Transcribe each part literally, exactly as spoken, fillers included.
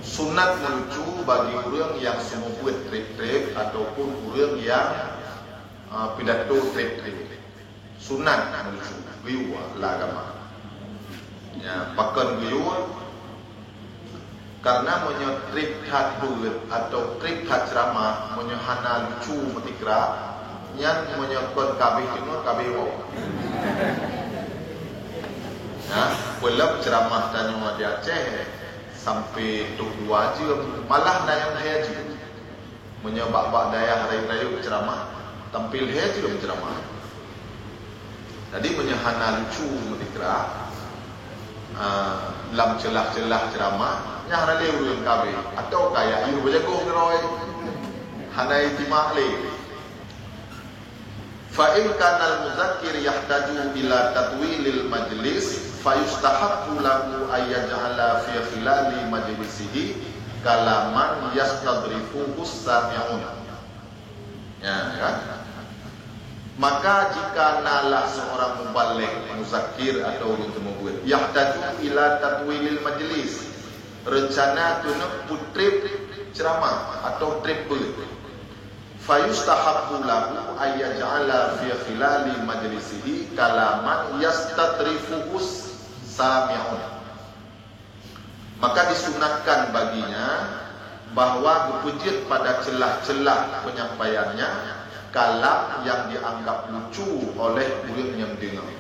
Sunat meurucu bagi ureuëng nyang seumeubeuet treb-treb ataupun ureuëng nyang, ah, pidato treb-treb. Sunat meurucu, geuyue lam agama. Ya, pakon geuyue? Karena meunyoe treb that beuet atau treb that ceuramah, meunyoe hana lucu meutikra, nyan meunyoe kon kabeh teuma kabeh woe. Ya, peuleueh ceuramah tanyoe di Aceh sampai trok dua jeuem, malah na nyang lhée jeuem. Meunyoe bak-bak dayah rayeuk-rayeuk ceuramah, tampil lhée jeuem ceuramah. Jadi meunyoe hana lucu meutikra, ah, lam ceulah-ceulah ceuramah, nyan hana lé ureuëng kabeh, atau kaya yue beujagoe keudroe, hana itimak lé. Fa in kana al-muzakkir yahtaju ila tatwilil majlis, fa yustahabbu lahu an yaj'ala fi khilali majlisihi kalaman yastadrifuhu sami'un. Ya, kan? Maka jika nalah seorang mubaligh, muzakkir atau ureuëng seumeubeuet, yahtaju ila tatwilil majlis, reuncana keuneuk peutreb ceuramah atau treb beuet. Fayustahabbu lahu an yaj'ala fi khilali majlisihi kalaman yastadrifuhu sami'un. Maka disunatkan baginya bahwa geupeujeuet pada ceulah-ceulah penyampaiannya kalam yang dianggap lucu oleh ureuëng nyang deungoe.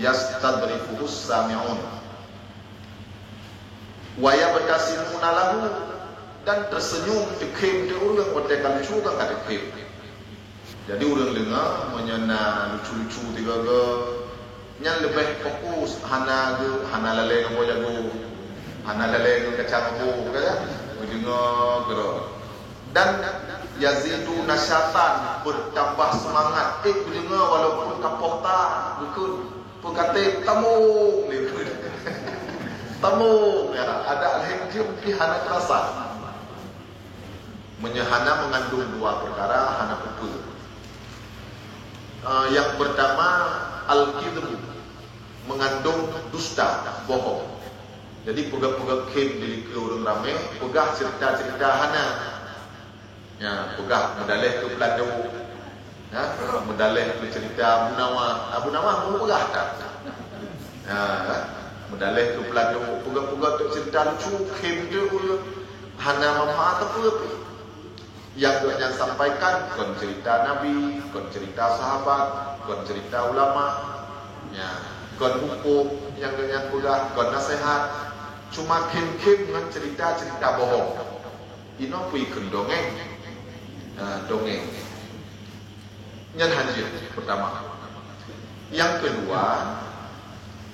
Yastadrifuhu sami'un. Wa yabtasimuna lahu, dan tersenyum, teukhém teuh ureuëng watée ka lucu kan ka teukhém. Jadi ureuëng deungoe meunyoe na lucu-lucu tiga-tiga, nyan leubeh fokus, hana geu, hana lalée ngon boh jagoe, hana lalée ngon kacang boh, kan? Geudeungoe keudroe. Dan yazidu nasyatan, bertambah semangat. Eh, geudeungoe walaupun ka poh that, geukheun. Peukaté tamong lé. Tamong, ya, ada lheueh jeuem pih hana terasa. Meunyoe hana mengandung dua perkara, hana peue-peue. Eh, yang pertama, al-kidhib, mengandung dusta, bohong. Jadi peugah-peugah khém di likeu ureuëng ramé, peugah cerita-cerita hana. Ya, peugah meudaleh keu peuladu. Ya, meudaleh keu cerita Abu Nawas. Abu Nawas meunyo peugah that. Ya, meudaleh keu peuladu, peugah-peugah tu cerita lucu, khém tu hana manfaat apa pih. Yang gobnyan sampaikan kon cerita Nabi, kon cerita sahabat, kon cerita ulama. Ya, kon buku yang gobnyan peugah, kon nasihat. Cuma khém-khém ngon cerita-cerita bohong. Inoe peue kheun dongeng. Ha, dongeng. Nyan hanjeuet pertama. Yang kedua,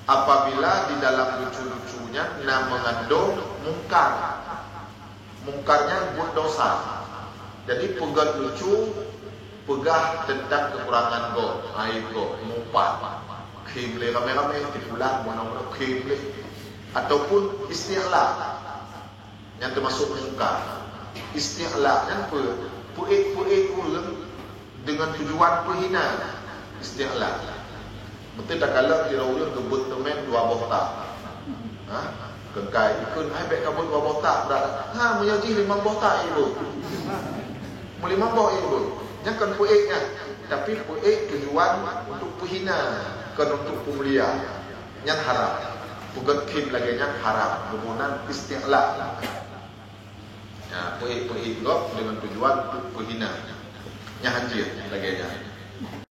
apabila di dalam lucu-lucu nyan na mengandung mungkar. Mungkar nyan buet dosa. Jadi peugah lucu, peugah tentang kekurangan gob, aib gob, meupat. Khém lé ramé-ramé, tipulan, bunoe-bunoe khém lé. Ataupun isti'la. Nyan teumasuk mungkar. Isti'la nyan peue? Peuék-peuék ureuëng dengan tujuan peuhina. Isti'la. Beutôi takalon sidroe ureuëng geubeuet teumèn dua boh tak. Ha? Keungkai ikheun, "Hai, bék kabeuet dua boh tak, brat." "Ha, meunyoe jih limong boh tak, ibu." "Meulimong boh, ibu." Nyan kon peuék nyan. Tapi peuék tujuan untuk peuhina, kon untuk peumulia. Nyan haram. Peugét khém lagée nyan haram. Geuboh nan isti'la. Ya, peuék-peuék gob dengan tujuan untuk peuhina. Nyan hanjeuet lagée nyan.